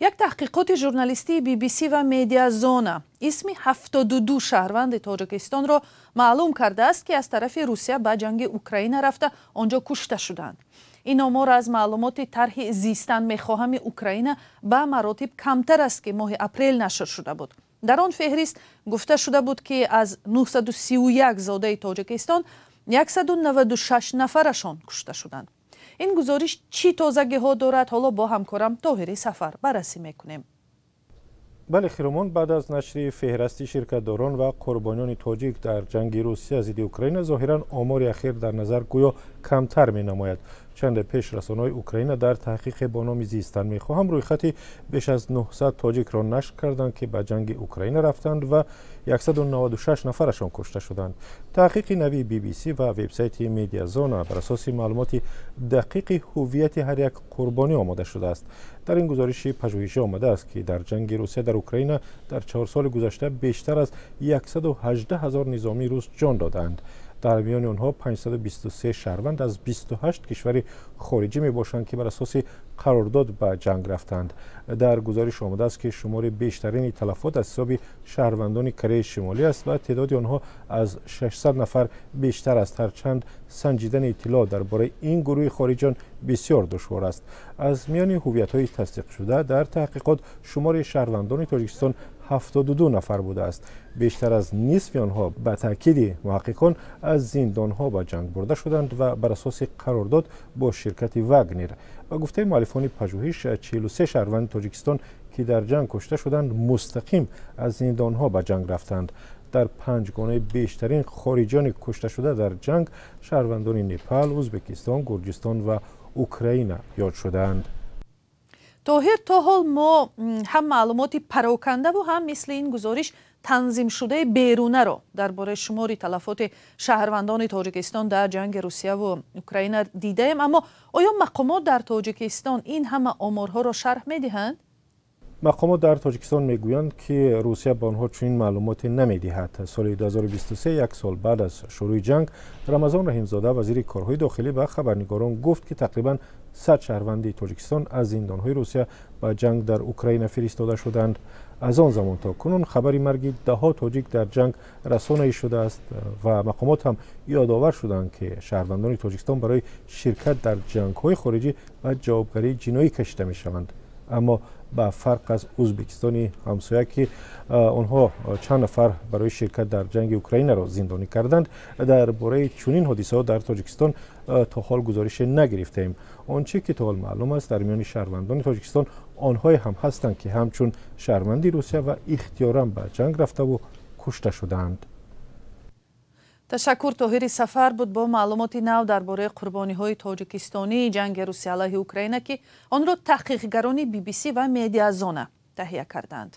Як таҳқиқоти журналистии BBC ва Медиазона исми 72 шаҳрванди Тоҷикистонро маълум кардааст, ки аз тарафи Русия ба ҷанги Украина рафта, он ҷо кушта шуданд. Ин омор аз маълумоти тарҳи «Зистан мехоҳами Украина» ба маротиб камтар аст, ки моҳи апрел нашр шуда буд. Дар он феҳрист гуфта шуда буд, ки аз 931 зодаи Тоҷикистон 196 нафарашон кушта шуданд. Ин гузориш чӣ тозагиҳо дорад, ҳоло бо ҳамкорам Тоҳири Сафар баррасӣ мекунем. Бале, Хиромон, баъд аз нашри феҳрасти ширкатдорон ва қурбониёни тоҷик дар ҷанги Русия зидди Украина, зоҳиран омори ахир дар назар гӯё камтар менамояд. Чанде пеш расонаҳои Украина дар таҳқиқе бо номи «Зистан мехоҳам» рӯйхати беш аз 900 тоҷикро нашр карданд, ки ба ҷанги Украина рафтанд ва 196 нафарашон кушта шуданд. Таҳқиқи нави BBC ва вебсайти Медиазона бар асоси маълумоти дақиқи ҳуввияти ҳар як қурбонӣ омода шудааст. Дар ин гузориши пажӯҳишӣ омадааст, ки дар ҷанги Русия дар Украина дар 4 соли гузашта бештар аз 118 ҳазор низомии рус ҷон додаанд. Дар миёни онҳо 523 шаҳрванд аз 28 кишвари хориҷӣ мебошанд, ки бар асоси қарордод ба ҷанг рафтанд. Дар гузориш омадааст, ки шумори бештарини талафот аз ҳисоби шаҳрвандони Кореяи Шимолӣ аст ва теъдоди онҳо аз 600 нафар бештар аст, ҳарчанд санҷидани иттилоъ дар бораи ин гурӯҳи хориҷиён бисёр душвор аст. Аз миёни ҳуввиятҳои тасдиқшуда дар таҳқиқот шумори шаҳрвандони Тоҷикистон 72 нафар будааст. Бештар аз нисфи онҳо, ба таъкиди муҳаққиқон, аз зиндонҳо ба ҷанг бурда шуданд ва бар асоси қарордод бо ширкати Вагнер. Ба гуфтаи муаллифони пажӯҳиш, 43 шаҳрванди Тоҷикистон, ки дар ҷанг кушта шуданд, мустақим аз зиндонҳо ба ҷанг рафтанд. Дар панҷгонаи бештарин хориҷиёни кушташуда дар ҷанг шаҳрвандони Непал, Ӯзбекистон, Гурҷистон ва Украина ёд шудаанд. Тоҳир, то ҳол мо ҳам маълумоти парокандаву ҳам мисли ин гузориш танзимшудаи берунаро дар бораи шумори талафоти шаҳрвандони Тоҷикистон дар ҷанги Русияву Украина дидаем, аммо оё мақомот дар Тоҷикистон ин ҳама оморҳоро шарҳ медиҳанд? Мақомот дар Тоҷикистон мегӯянд, ки Русия ба онҳо чунин маълумоте намедиҳад. Соли 2023, як сол баъд аз шурӯи ҷанг, Рамазон Раҳимзода, вазири корҳои дохилӣ, ба хабарнигорон гуфт, ки тақрибан 100 шаҳрванди Тоҷикистон аз зиндонҳои Русия ба ҷанг дар Украина фиристода шуданд. Аз он замон то кунун хабари марги даҳҳо тоҷик дар ҷанг расонаӣ шудааст ва мақомот ҳам ёдовар шуданд, ки шаҳрвандони Тоҷикистон барои ширкат дар ҷангҳои хориҷӣ ба ҷавобгарии ҷиноӣ кашида мешаванд. Аммо ба фарқ аз Ӯзбекистони ҳамсоя, ки онҳо чанд нафар барои ширкат дар ҷанги Украинаро зиндонӣ карданд, дар бораи чунин ҳодисаҳо дар Тоҷикистон то ҳол гузорише нагирифтаем. Он чӣ ки то ҳол маълум аст, дар миёни шаҳрвандони Тоҷикистон онҳое ҳам ҳастанд, ки ҳамчун шаҳрванди Русия ва ихтиёран ба ҷанг рафтаву кушта шудаанд. Ташаккур. Тоҳири Сафар буд бо маълумоти нав дар бораи қурбониҳои тоҷикистонии ҷанги Русия алайҳи Украина, ки онро таҳқиқгарони BBC ва Медиазона таҳия карданд.